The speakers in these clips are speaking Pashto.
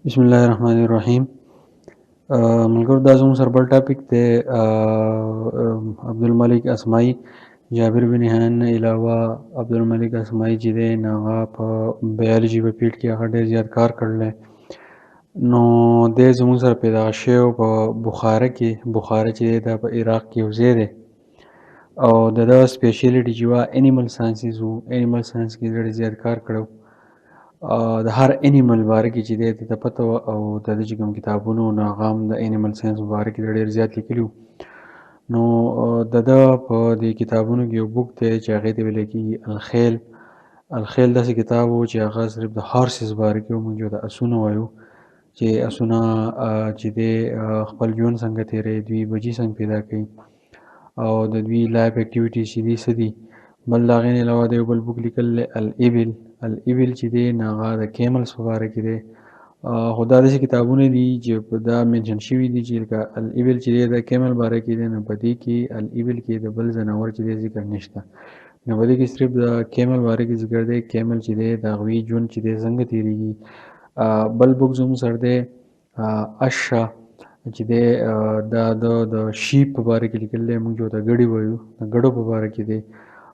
بسم الله الرحمن الرحیم. ملګرو، دا زموږ سره بل ټاپک دی، عبدالملک اسماعي. جابر بن حیان نه علاوه عبدالملک اسماعي چې دی نو هغه په بیالوجي په فیلډ کې هغه ډېر زیات کار کړی. نو دی زموږ سره پیدا شوی په بخاره کې. بخاره چې دی دا په عراق کې یو ځای دی، او د ده سپیشلیټي چې وه انیمل ساینسز وو. انیمل ساینس کې ډېر زیات کار کړی، د هر انیمل باره کې چې دی ده ته پته وه، او د ده چې کوم کتابونه وو نو هغه هم د انیمل ساینس په باره کې ده ډېر زیات لیکلي وو. نو د ده په دې کتابونو کې یو بوک دی چې هغې ته ویل کېږي الخیل. الخیل داسې کتاب و چې هغه صرف د هارسز باره کې و. موږ د اسونه وایو چې اسونه چې دی خپل ژوند څنګه تېروي، دوی بچي څنګه پیدا کوي، او د دوی لایف اکټیویټیز چې دي څه دي. بل د هغې نه علاوه د یو بل بوک لیکل دی الابل. الابل چې دی نو هغه د کیملز په باره کې دی. خو دا داسې کتابونه دي چې په دا منشن شوي دي چې لکه الابل چې دی د کیمل باره کې دی، نو په دې کې الابل کې د بل ځناور چې دی ذکر نشته. نو په دې کې صرف د کیمل باره کې ذکر دی، کیمل چې دی د هغوی ژوند چې دی څنګه تېرېږي. بل بوک زموږ سره دی اشا چې دی، دا د شیپ په باره کې لیکل دی، موږ ورته ګړي وایو، د ګړو په باره کې دی.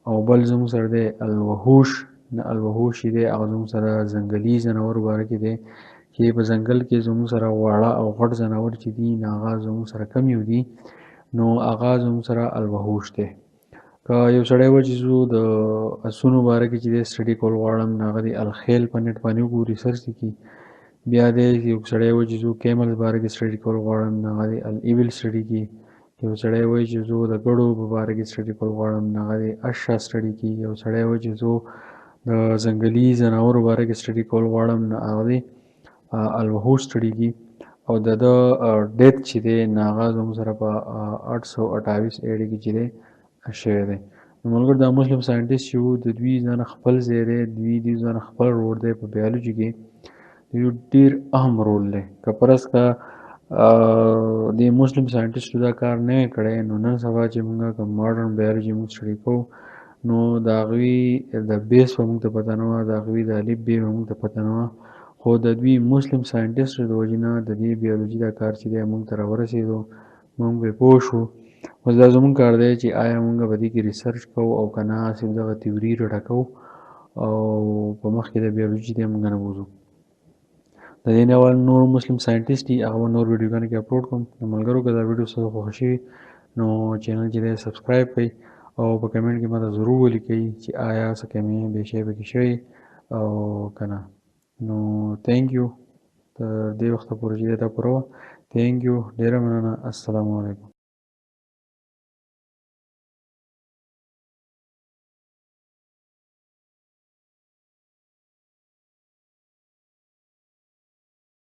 او بل زموږ سره دی الوحوش. الوحوش چې دی هغه زموږ سره ځنګلي ځناور باره کې دی، چې په ځنګل کې زموږ سره واړه او غټ ځناور چې دي نو هغه زموږ سره کم یو دي، نو هغه زموږ سره الوحوش دی. که یو سړی وایي چې زه د اسونو باره کې چې دی سټډي کول غواړم، نو هغه د الخیل په نېټ باندې وګوري، سرچ یې کړي. بیا دی یو سړی وایي چې زه کیملز باره کې سټډي کول غواړم، نو هغه د الابل سټډي کړي. یو سړی وایي چې زه د ګړو په باره کې سټډي کول غواړم، نو هغه د اشا سټډي کړي. یو سړی وایي چې زه د ځنګلي ځناورو باره کې سټډي کول غواړم، نو هغه د الوحوش سټډي کړي. او د ده ډیت چې دی نو هغه زموږ سره په 828 ایډي کې چې دی شوی دی. نو ملګرو، دا مسلم ساینټسټ چې وو د دوی ځانه خپل ځای دی، دوی دوی ځانه خپل رول دی په بیالوجي کې، یو ډېر اهم رول دی. که فرض که دې مسلم ساینټسټو دا کار نه وی کړی، نو نن سبا چې موږ کوم ماډرن بیالوجي موږ سټډي کوو، نو د هغوی د بیس به موږ ته پته نه وه، د هغوی د الف بې به موږ ته پته نه وه. خو د دوی مسلم ساینټسټو د وجې نه د دې بیالوجي دا کار چې دی موږ ته راورسېدو، موږ پرې پوه شو. اوس دا زموږ کار دی چې آیا موږ په دې کې ریسرچ کوو او که نه، صرف دغه تیوري رټه کوو او په مخ کې د بیالوجي دی موږ نه بوځو. د دې نه علاوه نور مسلم ساینټسټ دي، هغه به نور ویډیوګانو کې اپلوډ کوم. نو ملګرو، که دا ویډیو ستاسو خوښه شوي نو چینل چې دی سبسکرایب کړئ، او په کمنټ کې ماته ضرور ولیکئ چې آیا څه کمې بېشی پکې شوی او که نه. نو ثانک یو، تر دې وخته پورې چې دی دا پوره وه. ثانک یو، ډېره مننه. السلام علیکم.